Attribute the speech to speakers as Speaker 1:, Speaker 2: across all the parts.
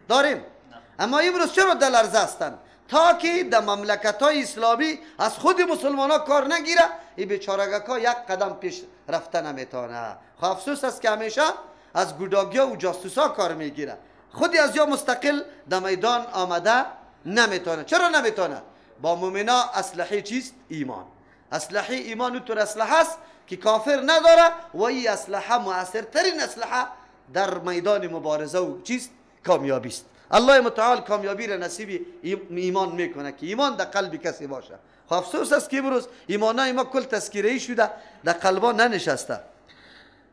Speaker 1: داریم. اما امروز چرا در لرزه هستند؟ تا که در مملکت های اسلامی از خود مسلمان ها کار نگیره، این بیچارگک ها یک قدم پیش رفته نمیتونه. خب افسوس است که همیشه از گوداگیا و جاسوس ها کار میگیره، خودی از یا مستقل در میدان آمده نمیتونه. چرا نمیتونه؟ با مومنا اسلحه چیست؟ ایمان. اسلحه ایمان اونطور اسلحه است که کافر نداره و این اسلحه مؤثرترین اسلحه در میدان مبارزه و چیست؟ کامیابی است. الله متعال کامیابی را نصیب ایمان میکنه که ایمان در قلب کسی باشه. خب افسوس است که امروز ایمانای ما کل تذکیره شده، در قلبا ننشسته.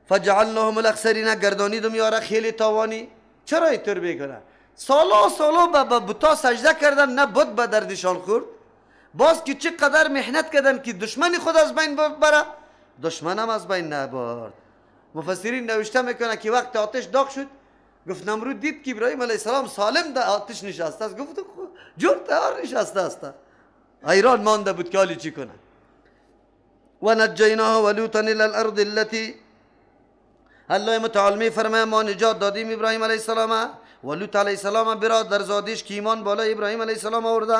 Speaker 1: فجعلناهم الاخسرین، گردانیدم یاره خیلی تاوانی. چرا اینطور میکنه؟ سالا سالا به بتا سجده کردن، نه بت به دردشان خورد، باز که چقدر محنت کردن که دشمن خود از بین ببره، دشمنم از بین نبرد. مفسرین نوشته میکنه که وقت آتش داغ شد، گفت نمرود دید که ابراهیم علیه السلام سالم در آتش نشسته است، گفت جور تیار نشسته است، حیران مانده بود که حالی چی کنه. و نجیناه و لوطا الی الارض التي، الله متعال می فرماید ما نجات دادیم ابراهیم علیه السلام و لوط علیه السلام برادرزادش که ایمان بالای ابراهیم علیه السلام آورده،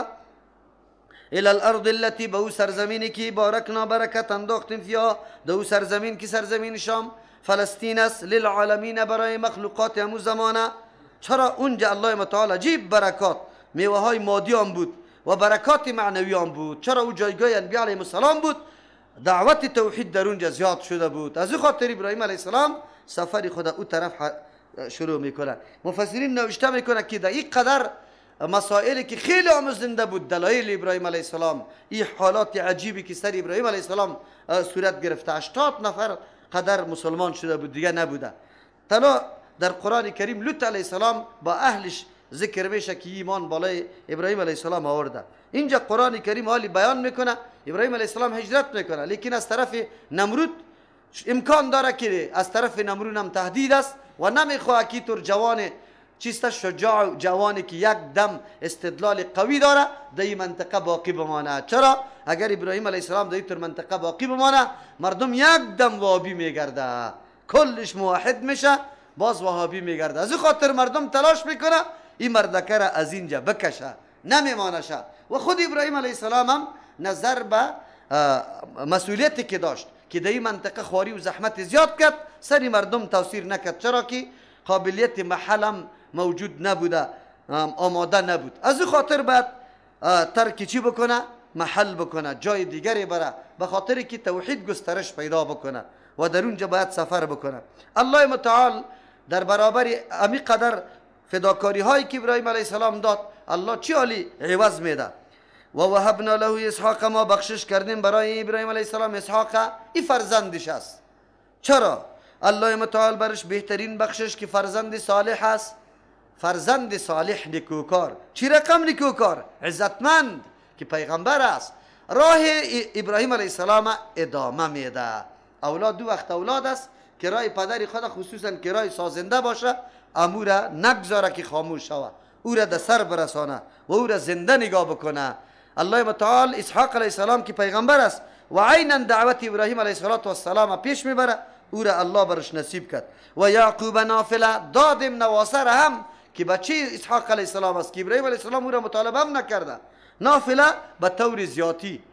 Speaker 1: الی الارض التي، به او سرزمینی که بارکنا برکت انداختیم فیها، در او سرزمین که سرزمین شام فلسطین است، للعالمین برای مخلوقات همو زمانه. چرا اونجا الله متعال عجیب برکات، میوه های مادی هم بود و برکات معنوی هم بود. چرا او جایگاه انبیاء علیهم السلام بود، دعوت توحید در اونجا زیاد شده بود. از او خاطر ابراهیم علیه السلام سفر خود او طرف شروع میکنه. مفسرین نوشته میکنه که در این قدر مسائلی که خیلی آموزنده بود، دلایل ابراهیم علیه السلام، این حالات عجیبی که سر ابراهیم علیه السلام صورت گرفته، 80 نفر قدر مسلمان شده بود دیگه نبوده. تنها در قرآن کریم لوط علیه السلام با اهلش ذکر میشه که ایمان بالای ابراهیم علیه السلام آورده. اینجا قرآن کریم حالی بیان میکنه ابراهیم علیه السلام هجرت میکنه، لیکن از طرف نمرود امکان داره که از طرف نمرود هم تهدید است و نمیخواه که طور جوان چیست شجاع جوانی که یک دم استدلال قوی داره در این منطقه باقی بمانه. چرا؟ اگر ابراهیم علیه السلام در این منطقه باقی بمانه، مردم یک دم وهابی میگرده، کلش موحد میشه، باز وهابی میگرده. از این خاطر مردم تلاش میکنه این مردکه را از اینجا بکشه، نمیمانشه. و خود ابراهیم علیه السلام هم نظر به مسئولیتی که داشت که در این منطقه خواری و زحمت زیاد کرد، سری مردم توصیر نکرد، چرا که قابلیت محلم موجود نبوده، آماده نبود. از این خاطر باید ترک چی بکنه؟ محل بکنه، جای دیگری بره، به خاطر که توحید گسترش پیدا بکنه و در اونجا باید سفر بکنه. الله متعال در برابر امی قدر فداکاری هایی که ابراهیم علیه السلام داد، الله چی حالی عوض میده؟ و وهبنا له اسحاق، ما بخشش کردیم برای ابراهیم علیه السلام اسحاق، این فرزندش است. چرا؟ الله متعال برش بهترین بخشش که فرزند صالح است، فرزند صالح نیکوکار. چی رقم نیکوکار؟ عزتمند که پیغمبر است. راه ابراهیم علیه السلام ادامه میده. اولاد دو وقت اولاد است که راه پدر خود خصوصا که راه سازنده باشه، امو را نگذاره که خاموش شوه، او را در سر برسانه و او را زنده نگاه بکنه. الله متعال اسحاق علیه السلام که پیغمبر است و عینا دعوت ابراهیم علیه السلام پیش میبره، او را الله برش نصیب کرد. و یعقوب نافله، دادیم نواسه را هم که بچه اسحاق علیه السلام است که ابراهیم علیه السلام او را مطالبه هم نکرده. نافله به طور زیاتی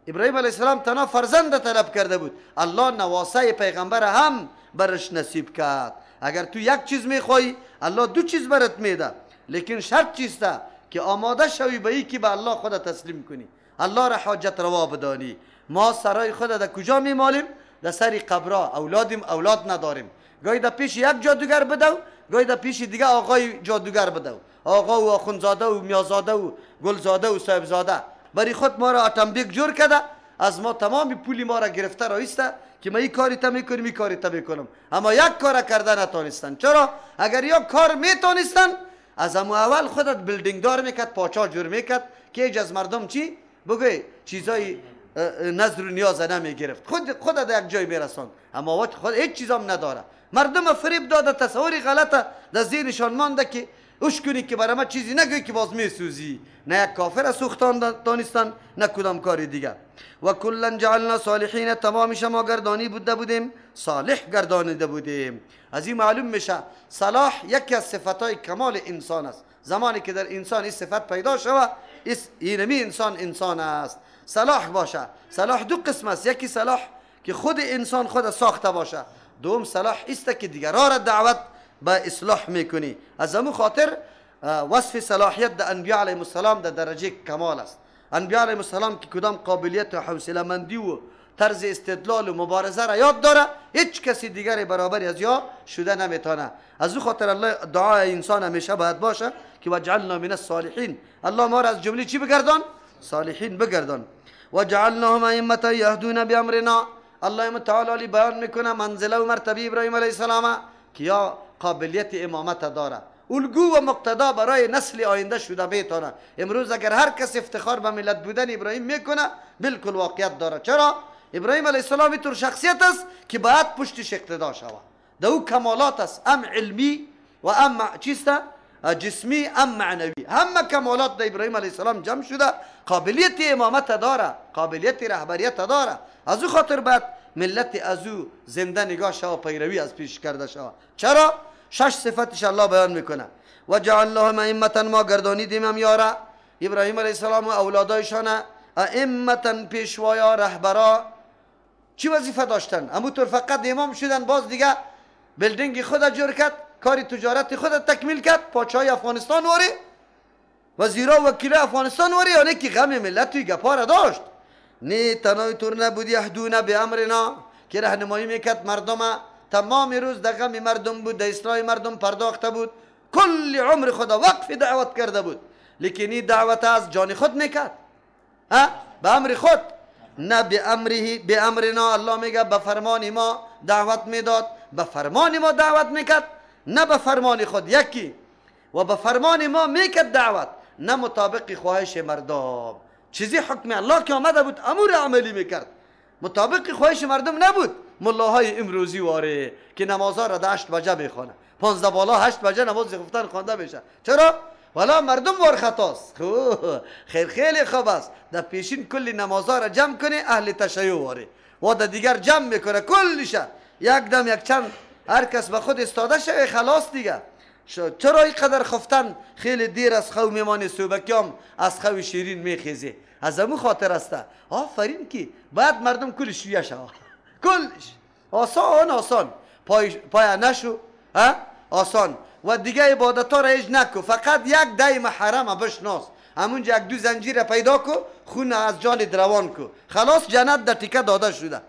Speaker 1: ابراهیم علیه السلام تنها فرزند طلب کرده بود، الله نواسه پیغمبر هم برش نصیب کرد. اگر تو یک چیز میخوای، الله دو چیز برات میده، لیکن شرط چیست؟ که آماده شوی به ای که به الله خود تسلیم کنی، الله را حاجت روا بدانی. ما سرای خود در کجا میمالیم؟ در سر قبرا. اولادیم، اولاد نداریم، گاهی در پیش یک جادوگر بدو، گاهی در پیش دیگه آقای جادوگر بدو، آقا و آخوندزاده و میازاده و گلزاده و صاحبزاده برای خود ما را اتمبیک جور کرده، از ما تمام پولی ما را گرفته رایسته که ما این کاری تا میکنیم، این کاری تا میکنم، اما یک کار کرده نتانستن. چرا؟ اگر یک کار میتونستن، از همو اول خودت building دار میکرد، پاچا جور میکرد که ایج از مردم چی بگوی چیزای نظر و نیاز نمیگرفت، خود در یک جای میرساند. اما وقت خود هیچ چیزام نداره، مردم فریب داده، تصور غلطه در ذهنشان مانده که اوش کنی که برای ما چیزی نگوی که باز میسوزی. نه یک کافر سوختان دانستن، نه کدام کار دیگه. و کلا جعلنا صالحین، تمام شما گردانی بوده بودیم، صالح گردانیده بودیم. از این معلوم میشه صلاح یکی از صفتهای کمال انسان است. زمانی که در انسان این صفت پیدا شود، اینمی انسان انسان است. صلاح باشه. صلاح دو قسم است، یکی صلاح که خود انسان خود ساخته باشه، دوم صلاح است که دیگران را دعوت به اصلاح میکنی. از همون خاطر وصف صلاحیت در انبیاء علیهم السلام در درجه کمال است. انبیاء علیهم السلام که کدام قابلیت و حوصله مندی و طرز استدلال و مبارزه را یاد داره، هیچ کسی دیگری برابر از یا شده نمیتونه. از او خاطر الله دعای انسان همیشه باید باشه که وجعلنا من الصالحین، الله ما را از جمله چی بگردان؟ صالحین بگردان. وجعلناهم ائمه یهدون بامرنا، الله متعال بیان میکنه منزله و مرتبه ابراهیم علیه السلام که یا قابلیت امامت داره، الگو و مقتدا برای نسل آینده شده میتونه. امروز اگر هر کس افتخار به ملت بودن ابراهیم میکنه، بالکل واقعیت داره. چرا؟ ابراهیم علیه السلام اینطور شخصیت است که باید پشتش اقتدا شود. در او کمالات است، ام علمی و ام چیست؟ جسمی ام معنوی، همه کمالات در ابراهیم علیه السلام جمع شده، قابلیت امامت داره، قابلیت رهبریت داره. از او خاطر باید ملت از او زنده نگاه شود، پیروی از پیش کرده شود. چرا؟ شش صفتش الله بیان میکنه. و جعلناهم ائمه، ما گردانیدیم هم یاره ابراهیم علیه السلام و اولادایشان ائمه، پیشوایا، رهبرا. چی وظیفه داشتن؟ همونطور فقط امام شدن، باز دیگه building خود جور کرد، کاری تجارت خود تکمیل کرد، پاچای افغانستان واری، وزیرا و وکیل افغانستان واری، یعنی که غم ملت توی گپا را داشت. نه تنها طور نبود، یهدون بامرنا، که راهنمایی میکرد مردم، تمام روز در غم مردم بود، در اصلاح مردم پرداخته بود، کل عمر خود وقف دعوت کرده بود، لیکن این دعوت از جان خود میکرد، به امر خود، نه به امره، به امرنا. الله میگه به فرمان ما دعوت میداد، به فرمان ما دعوت میکرد، نه به فرمان خود یکی، و به فرمان ما میکرد دعوت، نه مطابق خواهش مردم. چیزی حکم الله که آمده بود امور عملی میکرد، مطابق خواهش مردم نبود. ملاهای امروزی واره که نمازها را ده 8 بجه میخوانه، 15 بالا 8 بجه نماز خفتن خوانده میشه. چرا؟ ولا مردم وار خطاست. خیر خیلی خوب است. در پیشین کلی نمازها را جمع کنه اهل تشیع واره، و در دیگر جمع میکنه کلشه، یک دم یک چند، هر کس به خود استاده شوه خلاص دیگه. چرا اینقدر خفتن خیلی دیر از خو میمانه، صبحکیام از خو شیرین میخیزه؟ از امو خاطر است. آفرین که باید مردم کلش شیعه شوه، کلش آسان آسان، پای نشو آسان، و دیگه عبادت ها را هیچ نکو، فقط یک دی محرم بشناس، همونجا یک دو زنجیر پیدا کو، خون از جان روان کو، خلاص جنت در تیکه داده شده.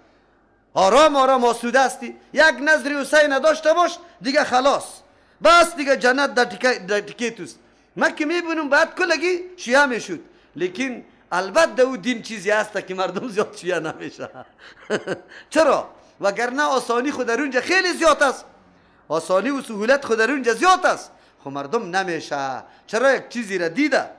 Speaker 1: آرام آرام آسوده هستی، یک نظر حسین نداشته باش دیگه خلاص، بس دیگه جنت در تیکه توست. من که میبینم بعد کلگی شیعه میشد، لیکن البته او دین چیزی هست که مردم زیاد شیعه نمیشه. چرا؟ وگرنه آسانی خود در اونجا خیلی زیاد است، آسانی و سهولت خود در اونجا زیاد است، خب مردم نمیشه. چرا؟ یک چیزی را دیده.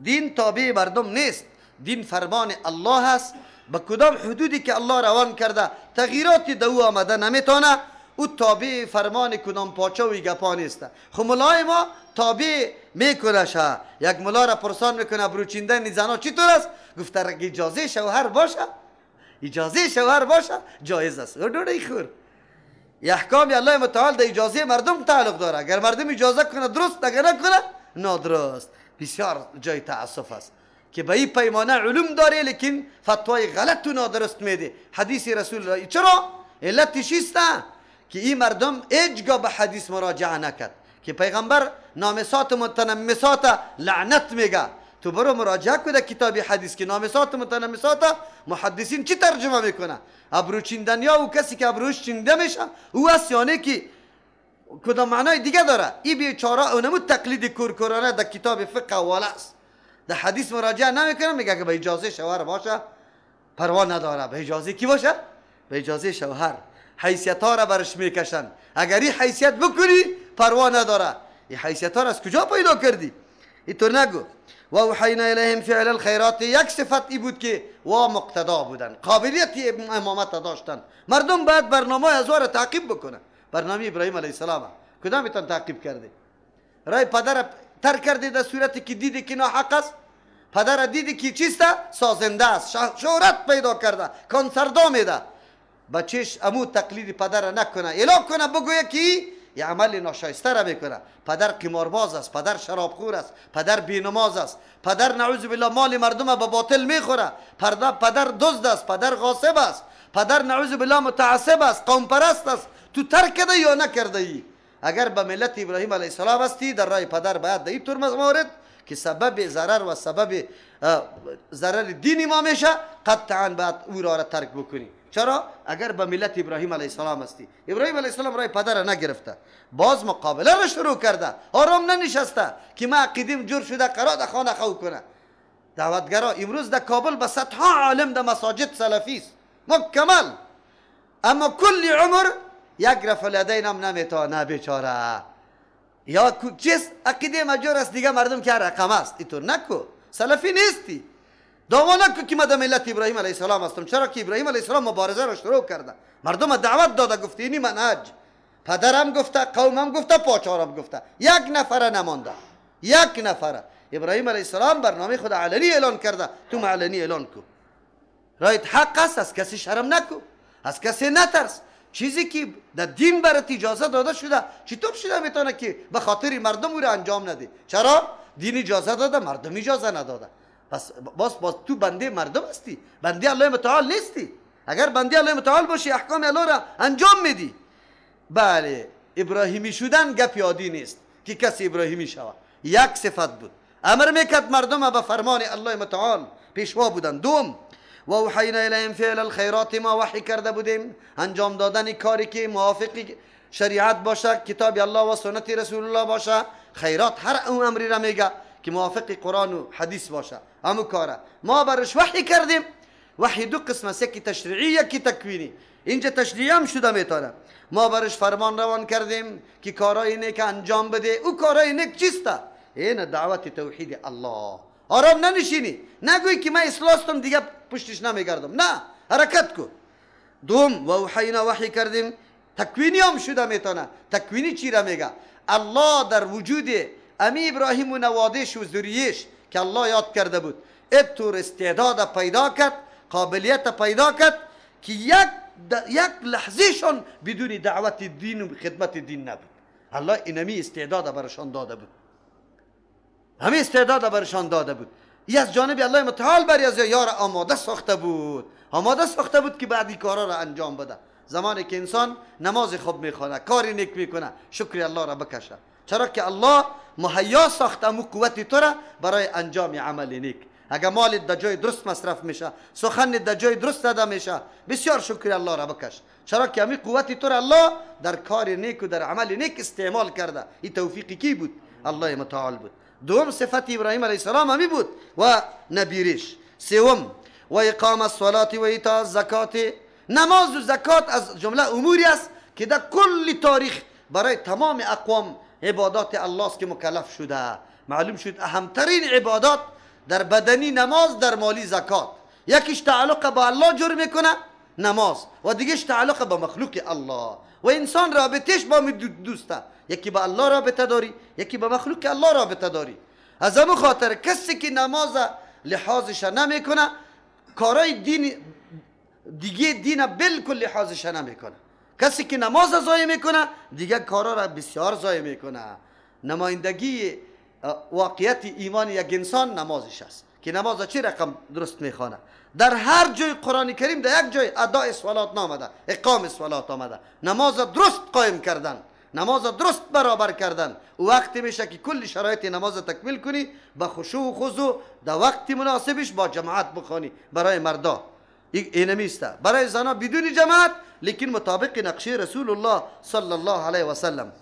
Speaker 1: دین تابع مردم نیست، دین فرمان الله است. به کدام حدودی که الله روان کرده تغییرات دو آمده نمیتونه، او تابع فرمان کدام پاچه و گپا نیست. خب ملای ما تابع میکنه شه. یک ملا را پرسان میکنه بروچیندن زنا چطور است؟ گفته اجازه شوهر باشه، اجازه شوهر باشه جایز است. ډوډۍ خور. احکام الله متعال در اجازه مردم تعلق داره، اگر مردم اجازه کنه درست، اگر نکنه نادرست. بسیار جای تاسف است که به این پیمانه علوم داره لیکن فتوای غلط و نادرست میده. حدیث رسول الله چرا؟ علتش است که این مردم هیچگاه به حدیث مراجعه نکرد که پیغمبر نامسات متنمسات لعنت میگه. تو برو مراجعه کو در کتاب حدیث که نامسات متنمسات محدثین چی ترجمه میکنه. ابرو چیندن یا او کسی که ابروش چینده میشه او است، یعنی که کدام معنای دیگه داره. این بیچاره اونمو تقلید کورکورانه در کتاب فقه والا است، در حدیث مراجعه نمیکنه. میگه که به اجازه شوهر باشه پروا نداره. به اجازه کی باشه؟ به اجازه شوهر. حیثیت ها را برش میکشن، اگر این حیثیت بکنی پروا نداره. این حیثیت ها را از کجا پیدا کردی؟ اینطور نگو. و اوحینا الیهم فعل الخیرات، یک صفت ای بود که وا مقتدا بودن، قابلیت امامت داشتن. مردم باید برنامه از را تعقیب بکنه. برنامه ابراهیم علیه السلام کدامتان تعقیب کرده؟ رای پدر ترک کرده در صورتی که دیده که ناحق است. پدر دیدی که چیست؟ سازنده است، شهرت پیدا کرده، کنسردا میده، بچهش امو تقلید پدر نکنه، اعلام کنه، بگویه که یه عمل ناشایسته را میکنه. پدر قمارباز است، پدر شرابخور است، پدر بینماز است، پدر نعوذ بالله مال مردم به باطل میخوره، پدر دزد است، پدر غاصب است، پدر نعوذ بالله متعصب است، قوم پرست است. تو ترک کرده یا نکرده ای؟ اگر به ملت ابراهیم علیه السلام هستی، در راه پدر باید در این طور موارد که سبب ضرر و سبب ضرر دین ما میشه، قطعا باید او را ترک بکنی. چرا؟ اگر به ملت ابراهیم علیه السلام هستی. ابراهیم علیه السلام رای پدر نگرفته، باز مقابله را شروع کرده، آرام ننشسته که ما عقیدیم جور شده قرار در خانه خو کنه. دعوتگرا امروز در کابل به صدها عالم در مساجد سلفی است مکمل، اما کل عمر یک رفع الیدین هم نمیتونه بیچاره. یا چیز عقیده مجور است دیگه، مردم که رقم است. اینطور نکو، سلفی نیستی. دعوا نکو که ما در ملت ابراهیم علیه السلام هستم. چرا که ابراهیم علیه السلام مبارزه را شروع کرده، مردم دعوت داده، گفته اینی منهج. پدرم گفته، قومم گفته، پاچارم گفته، یک نفره نمانده، یک نفره. ابراهیم علیه السلام برنامه خود علنی اعلان کرده، تو علنی اعلان کو. رایت حق است، از کسی شرم نکو، از کسی نترس. چیزی که در دین برات اجازه داده شده، چطور شده میتونه که به خاطر مردم او را انجام نده؟ چرا؟ دین اجازه داده، مردم اجازه نداده. پس باز تو بنده مردم هستی، بنده الله متعال نیستی. اگر بنده الله متعال باشی، احکام الله را انجام میدی. بله، ابراهیمی شدن گپ عادی نیست که کسی ابراهیمی شود. یک صفت بود، امر میکرد مردم به فرمان الله متعال، پیشوا بودن. دوم، و اوحینا الیهم فعل الخیرات، ما وحی کرده بودیم انجام دادن کاری که موافق شریعت باشه، کتاب الله و سنت رسول الله باشه. خیرات هر اون امری را میگه که موافق قرآن و حدیث باشه، همو کاره ما برش وحی کردیم. وحی دو قسم است، یکی تشریعی یکی تکوینی. اینجا تشریعی هم شده میتونه. ما برش فرمان روان کردیم که کارای نیک انجام بده. او کارای نیک چیسته؟ این دعوت توحید الله. آرام ننشینی، نگویی که من اصلاح دیگه پشتش نمیگردم، نه، حرکت کن. دوم، و اوحینا وحی کردیم، تکوینی هم شده میتونه. تکوینی چی را میگه؟ الله در وجود امی ابراهیم و نوادش و ذریهش که الله یاد کرده بود، اتور استعداد پیدا کرد، قابلیت پیدا کرد که یک لحظهشان بدون دعوت دین و خدمت دین نبود. الله اینمی استعداد برشان داده بود، همه استعداد برشان داده بود. ای از جانب الله متعال بر از یار آماده ساخته بود، آماده ساخته بود که بعدی کارا را انجام بده. زمانی که انسان نماز خوب میخوانه، کاری نیک میکنه، شکر الله را بکشه. چرا که الله مهیا ساخته امو قوت تو را برای انجام عمل نیک. اگر مالت در جای درست مصرف میشه، سخن در جای درست داده میشه، بسیار شکر الله را بکش. چرا که امی قوت تو را الله در کار نیک و در عمل نیک استعمال کرده. این توفیق کی بود؟ الله متعال بود. دوم صفت ابراهیم علیه السلام همی بود و نبیرش. سوم، و اقام الصلاة و ایتاء الزکات. نماز و زکات از جمله اموری است که در کل تاریخ برای تمام اقوام عبادات الله است که مکلف شده. معلوم شد اهمترین عبادات در بدنی نماز، در مالی زکات. یکیش تعلق با الله جور میکنه نماز، و دیگهش تعلق با مخلوق الله. و انسان رابطهش با دوسته، یکی با الله رابطه داری، یکی با مخلوق الله رابطه داری. از همون خاطر کسی که نماز لحاظش نمیکنه، کارای دین دیگه دین بالکل لحاظش نمیکنه. کسی که نماز ضایع میکنه دیگه کارا را بسیار ضایع میکنه. نمایندگی واقعیت ایمان یک انسان نمازش است که نماز چه رقم درست میخوانه. در هر جای قرآن کریم در یک جای اداء صلات نامده، اقام صلات آمده. نماز درست قایم کردن، نماز درست برابر کردن. وقتی میشه که کل شرایط نماز تکمیل کنی، با خشوع و خضوع در وقت مناسبش با جماعت بخوانی. برای مردا اینمیسته، برای زنا بدون جماعت، لیکن مطابق نقشه رسول الله صلی الله علیه و سلم.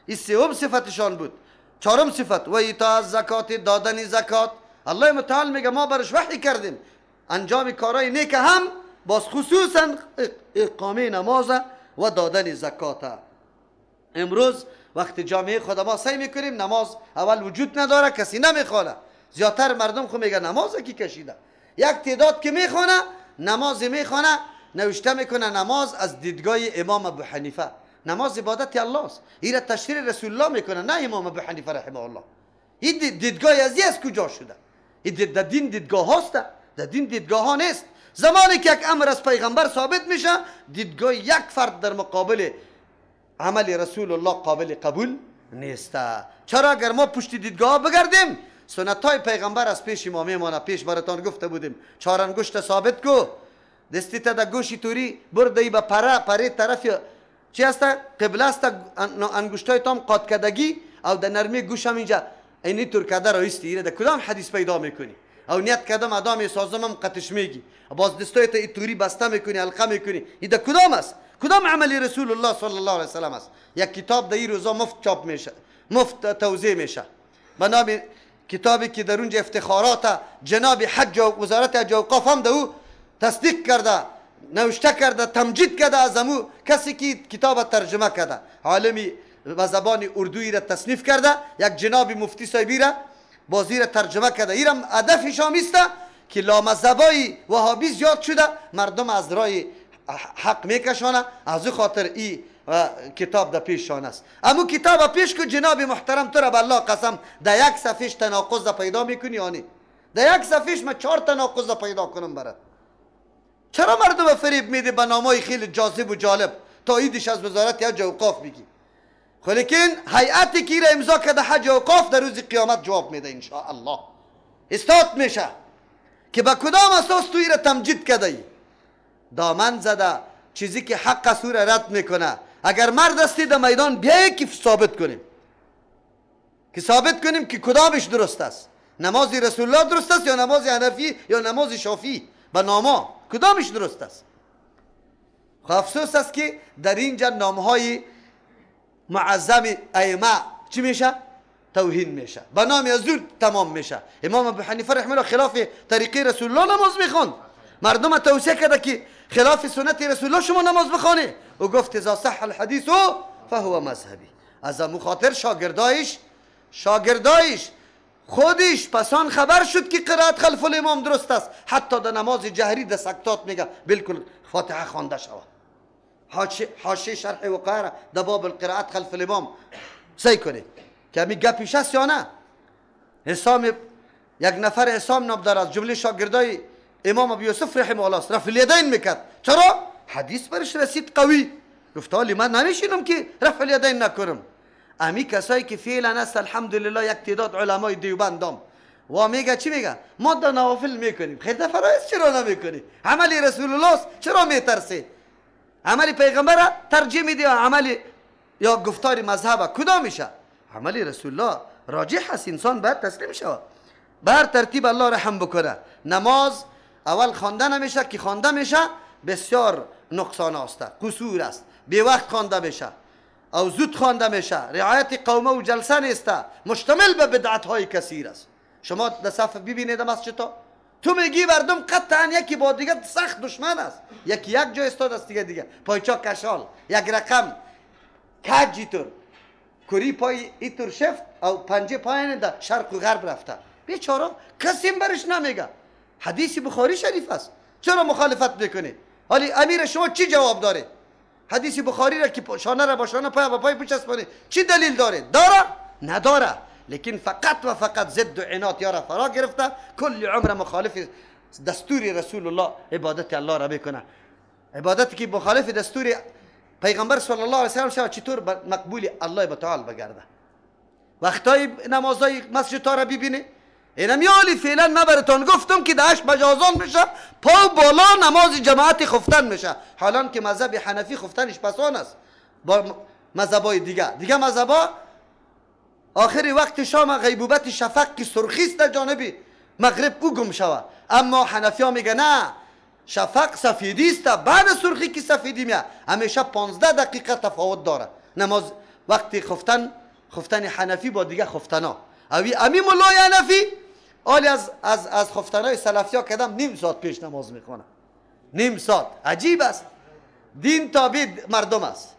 Speaker 1: این سوم صفتشان بود. چهارم صفت، و ایتاء الزکات، دادن زکات. الله متعال میگه ما برش وحی کردیم انجام کارهای نیک هم، باز خصوصا اقامه نماز و دادن زکات. امروز وقتی جامعه خود ما سعی میکنیم نماز اول وجود نداره، کسی نمیخوانه. زیادتر مردم خو میگه نماز کی کشیده. یک تعداد که میخوانه نماز میخوانه، نوشته میکنه نماز از دیدگاه امام ابو حنیفه. نماز عبادت الله است، این را تشریح رسول الله میکنه، نه امام ابو حنیفه رحمه الله. این دیدگاه از کجا شده؟ این در دین دیدگاه هاست، در دین دیدگاه ها نیست. زمانی که یک امر از پیغمبر ثابت میشه، دیدگاه یک فرد در مقابل عمل رسول الله قابل قبول نیست. چرا اگر ما پشت دیدگاه بگردیم، سنت های پیغمبر از پیش ما میمانه. پیش براتان گفته بودیم چهار انگشت ثابت کو، دستی تا در گوشی توری برده ای به پره پره طرف چی هست؟ قبله است، انگشتای تام قات کدگی او در نرمی گوش هم اینجا اینی تور کده رایستی. اینه در کدام حدیث پیدا میکنی؟ او نیت کدام ادام سازم هم قطش میگی، باز دستای تا توری بسته میکنی، حلقه میکنی. این در کدام است؟ کدام عملی رسول الله صلی الله علیه وسلم است؟ یک کتاب در این روزا مفت چاپ میشه، مفت توزیع میشه، به نام کتابی که در اونجا افتخارات جناب حج و وزارت حج و اوقاف هم در او تصدیق کرده، نوشته کرده، تمجید کرده از امو کسی که کتاب ترجمه کرده، عالمی به زبان اردویی را تصنیف کرده، یک جناب مفتی صاحبی را بازی را ترجمه کرده. ایرم هدفش هم است که لامذهبای وهابی زیاد شده، مردم از راه حق میکشانه، از او خاطر ای کتاب در پیششان است. امو کتاب پیش که جناب محترم تو را به الله قسم در یک صفحش تناقض پیدا میکنی یا نه؟ در یک صفحش من 4 تناقض پیدا کنم برات. چرا مردم فریب میده به نامای خیلی جاذب و جالب تا ایدش از وزارت حج و اوقاف میگی؟ لیکن هیئتی که را امضا کرده حج و اوقاف در روز قیامت جواب میده ان شاء الله. استاد میشه که به کدام اساس تو را تمجید کرده ای؟ دامن زده چیزی که حق است را رد میکنه. اگر مرد هستی در میدان بیایی که ثابت کنیم، که ثابت کنیم که کدامش درست است، نماز رسول الله درست است یا نماز حنفی یا نماز شافعی، به ناما کدامش درست است؟ خب افسوس است که در اینجا نامهای معظم ائمه چی میشه؟ توهین میشه، به نام از تمام میشه. امام ابو حنیفه رحمه الله خلاف طریقه رسول الله نماز میخوند، مردم توصیه کرده که خلاف سنت رسول الله شما نماز بخوانه، او گفت اذا صح الحدیث فهو مذهبی. از امو خاطر شاگردایش خودش پسان خبر شد که قرائت خلف الامام درست است، حتی در نماز جهری در سکتات میگه بالکل فاتحه خوانده شود. حاشیه شرح وقایع در باب القرائت خلف الامام سعی کنید که همی گپیش است یا نه. حسام یک نفر حسام نام داره، از جمله شاگردای امام ابو یوسف رحمه الله است، رفع الیدین میکرد. چرا؟ حدیث برش رسید قوی، گفت حالی من نمیشینم که رفع الیدین نکنم. امی کسایی که فعلا است الحمدلله یک تعداد علمای دیوبندام و میگه چی میگه؟ ما در نوافل میکنیم، خیر در فرایض چرا نمیکنی؟ عمل رسول الله است، چرا میترسی؟ عمل پیغمبر ترجیح میدی یا عمل یا گفتار مذهب؟ کدام میشه؟ عمل رسول الله راجح است، انسان باید تسلیم شود. بر ترتیب الله رحم بکنه. نماز اول خوانده نمیشه، که خوانده میشه بسیار نقصان است، قصور است، بی وقت خوانده میشه او زود خوانده میشه، رعایت قومه و جلسه نیست، مشتمل به بدعت های کثیر است. شما در صف ببینید مسجد تو میگی مردم قطعا یکی با دیگه سخت دشمن است، یکی یک جای استاد است، دیگه پایچا کشال یک رقم کج ایتور کری پای ایتور شفت او پنجه پایین در شرق و غرب رفته، بیچاره کسی برش نمیگه. حدیث بخاری شریف است، چرا مخالفت میکنی؟ حالی امیر شما چی جواب داره؟ حدیث بخاری را که شانه را با شانه پای با پای بچسبانه چی دلیل داره؟ داره؟ نداره. لیکن فقط و فقط ضد و عناد یارا فرا گرفته، کل عمر مخالف دستور رسول الله عبادت الله را بکنه. عبادتی که مخالف دستور پیغمبر صلی الله علیه و سلم شود چطور مقبول الله متعال بگرده؟ وقتای نمازای مسجد را ببینه، اینم یالی فعلا من براتون گفتم که دهش مجازان میشه، پا بالا نماز جماعت خفتن میشه، حالا که مذهب حنفی خفتنش پسان است با مذهبای دیگه مذهبا آخر وقت شام غیبوبت شفق که سرخی است در جانب مغرب او گم شوه، اما حنفی ها میگه نه، شفق سفیدی است، بعد سرخی که سفیدی میاد همیشه 15 دقیقه تفاوت داره نماز وقتی خفتن حنفی با دیگه خفتنا. اوی امی ملای حنفی آلی از خفتنای سلفی ها کدام نیم ساعت پیش نماز میخونه، نیم ساعت. عجیب است، دین تابع مردم است.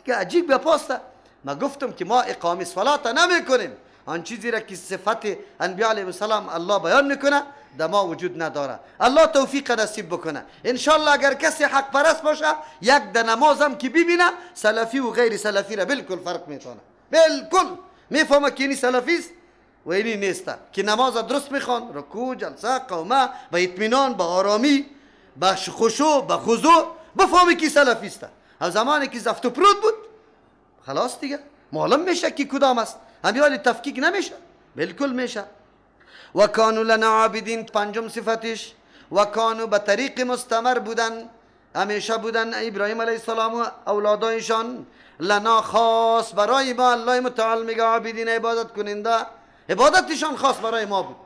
Speaker 1: عجیب بپاسته. ما گفتم که ما اقامه صلات نمیکنیم، آن چیزی را که صفت انبیاء علیهم السلام الله بیان میکنه در ما وجود نداره. الله توفیق نصیب بکنه انشالله. اگر کسی حق پرست باشه یک در نمازم که ببینه سلفی و غیر سلفی را بالکل فرق میتونه، بالکل میفهمه که اینی سلفی است و اینی نیست که نماز درست میخوان، رکوع، جلسه، قومه، به اطمینان، به آرامی، به خشوع، به خضوع، بفهمی که سلفی است. از زمانی که زفت و پرود بود خلاص دیگه معلوم میشه که کدام است. همیال تفکیک نمیشه، بالکل میشه. و کانوا لنا عابدین، پنجم صفتش، و کانوا به طریق مستمر بودن، همیشه بودن ابراهیم علیه السلام و اولادایشان، لنا خاص برای ما. الله متعال میگه عابدین، عبادت کننده، عبادتشان خاص برای ما بود.